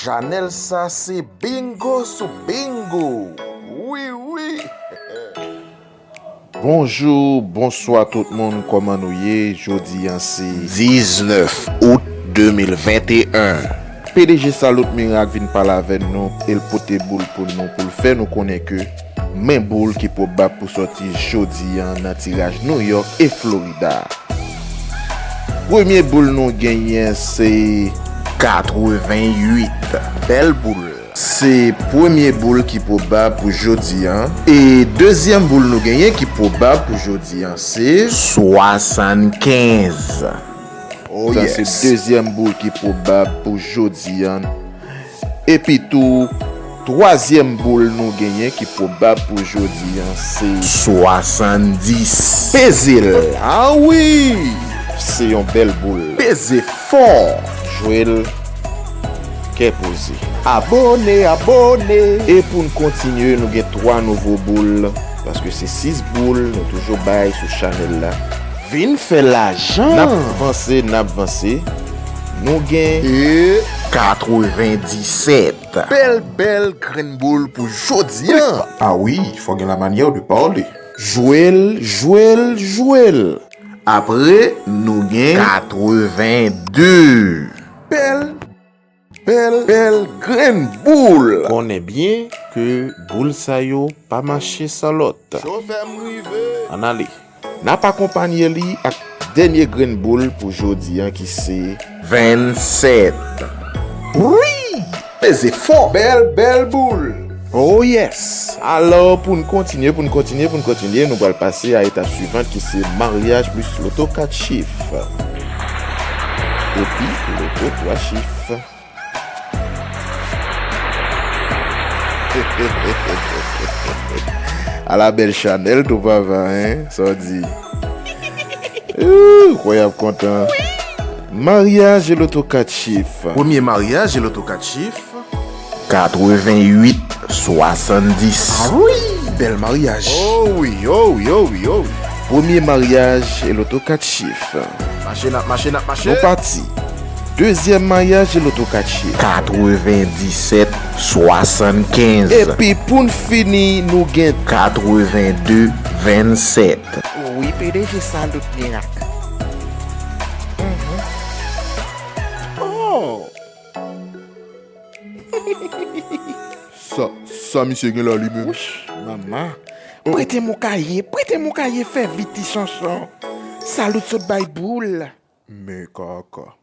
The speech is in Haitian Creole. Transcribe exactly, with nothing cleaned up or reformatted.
Chanèl sa se bingo sou bingo. Wi, wi. Bonjou, bonswa tout moun, kòman nou ye? Jodi a se diznèf out de mil venteyen. P D G Salut Miracle vin pale avè nou, e l pote boul pou nou, pou l fè nou konnen ke men boul ki pwobab pou sòti jodi a nan tiraj New York e Florida. Premye boul nou genyen se katreventuit. Bèl boul. Se premye boul ki pwobab pou jodi a. E dezyèm boul nou genyen ki pwobab pou jodi a se swasannkenz. Oh, sa se yes. Dezyèm boul ki pwobab pou jodi a. Epi tou, twazyèm boul nou genyen ki pwobab pou jodi a se swasanndis. Peze l. Ah wi! Se yon bèl boul. Peze fò. Jwe l kè poze. Abone, abone. E pou n kontinye, nou gen twa nouvo boul, paske se sis boul nou toujou bay sou chanèl la. Vin fè lajan. N ap vanse, n ap vanse. Nou gen e katrevendisèt. Bèl, bèl grenn boul pou jodi a. Ah wi, fò gen la manyè de pale. Jwe l, jwe l, jwe l. Apre, nou gen katrevende. Bèl, bèl, bèl grenn boul. Konnen byen ke boul sa yo pa mache san lòt. Chofè m rive. Ann ale. N ap akonpanye li ak dènye grenn boul pou jodi a ki se vennsèt. Wi! Peze fò. Bèl, bèl boul. Oh yes! Alò, pou n kontinye, pou n kontinye, pou n kontinye, nou pral pase a etap swivan ki se maryaj plis loto kat chif. Epi loto twa chif. Ala bèl chanèl tou papa, hein? Sa w di? Ooh, kwè y ap kontan. Maryaj e loto kat chif. Premye maryaj e loto kat chif. Katreventuit swasanndis. Ah wi, bèl maryaj. Oh wi, oh wi, oh wi, oh wi. Premye maryaj e loto kat chif. Mache, n ap mache, n ap mache. Nou pati. Dezyèm maryaj e loto kat chif. Katrevendisèt swasannkenz. Epi pou n fini, nou gen katrevende vennsèt. Wi, P D G Salut Miracle. Mhm. Oh! Sa, sa misye gen la li menm? Wouch, manman. Prete m yon kaye, prete m yon kaye, fè vit ti chanchon. Salut sot bay boul. Men kaka.